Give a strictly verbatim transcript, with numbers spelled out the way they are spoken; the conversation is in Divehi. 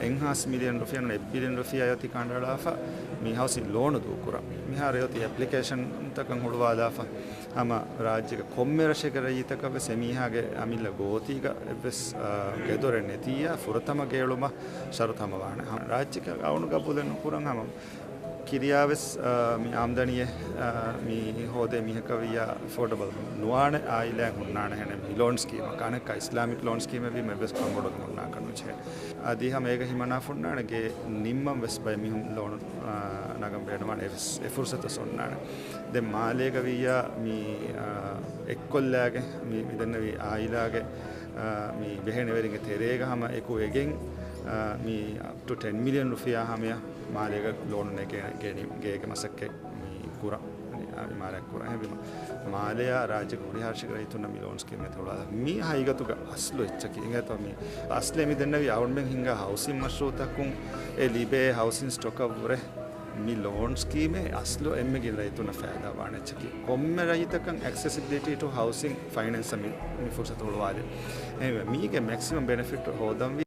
އެއްހާސް މިލިއަން ރުފިޔާ ނޫން އެއް ބިލިއަން ރުފިޔާ އޮތީ ކަނޑައަޅާފަ މި ހައުސިން ލޯނު ދޫކުރަން. މިހާރު އޮތީ އެޕްލިކޭޝަންތަކަށް ހުޅުވާލާފަ ހަމަ ރާއްޖޭގެ ކޮންމެ ރަށެއްގެ ރައްޔިތަކަށް ވެސް އެމީހާގެ އަމިއްލަ ގޯތީގަ އެއްވެސް، އާ، ގެދޮރެއް ނެތިއްޔާ ފުރަތަމަ ގެއުޅުމަށް ޝަރުތު ހަމަވާނެ. ހަމަ ރާއްޖޭގެ އަޅުގަނޑު ގަބޫލެއް ނުކުރަން ހަމަ ކިރިޔާވެސް، އާ، މި އާމްދަނީއެއް، އާ، މި ހޯދޭ މީހަކަށް ވިއްޔާ އެފޯޑަބަލް ނުވާނެ އާއިލާއެއް ހުންނާނެ ހެނެއް މި ލޯން ސްކީމަށް. އަނެއްކާ އިސްލާމިކް ލޯން ސްކީމެއް ވީމަ އެއްވެސް ކަންބޮޑުވެ ހުންނާކަށް ނުޖެހޭ. އަދި ހަމަ އޭގަ ހިމަނާފަ ހުންނާނެ ގެ ނިންމަން ވެސް ބައެއް މީހުން ލޯނު، އާ، ނަގަން ބޭނުންވާނެ އެއްވެސް އެ ފުރުސަތު ވެސް އޮންނާނެ. ދެން މާލޭގަ ވިއްޔާ މި، އާ، އެއްކޮށްލާގެ މި، މި ދެންނެވި އާއިލާގެ، އާ، މި ބެހޭނެވެރިންގެ ތެރޭގަ ހަމަ އެކު އެގެން، އާ، މި އަޕް ޓު ޓެން މިލިއަން ރުފިޔާ ހަމަޔަށް މާލޭގަ ލޯނު ނެގޭ، ގޭނި، ގޭގެ މަސައްކަތް މި ކުރަން، އިމާރާތް ކުރަން. އެހެންވީމަ، މާލެއާ ރާއްޖޭގެ ހުރިހާ ރަށެއްގެ ރައްޔިތުންނަށް މި ލޯން ސްކީމް އެތައް ހުޅުވާލާ. މީ ހަގީގަތުގަ އަސްލު އެއްޗަކީ. އިނގޭތޯ މި އަސްލެއް މި ދެންނެވި އަޅުގަނޑުމެން ހިންގާ ހައުސިން މަޝްރޫއުތަކުން އެ ލިބޭ ހައުސިން ސްޓޮކަށްވުރެ މި ލޯން ސްކީމެއް އަސްލު އެންމެ ގިނަ ރައްޔިތުންނަށް ފައިދާ ވާނެ އެއްޗަކީ. ކޮންމެ ރައްޔިތަކަށް އެކްސެސިބިލިޓީ ޓު ހައުސިން ފައިނޭންސަށް މި، މި ފުރުސަތު ހުޅުވާލި. އެހެންވެ، މީގެ މެކްސިމަމް ބެނެފިޓް ހޯދަންވީ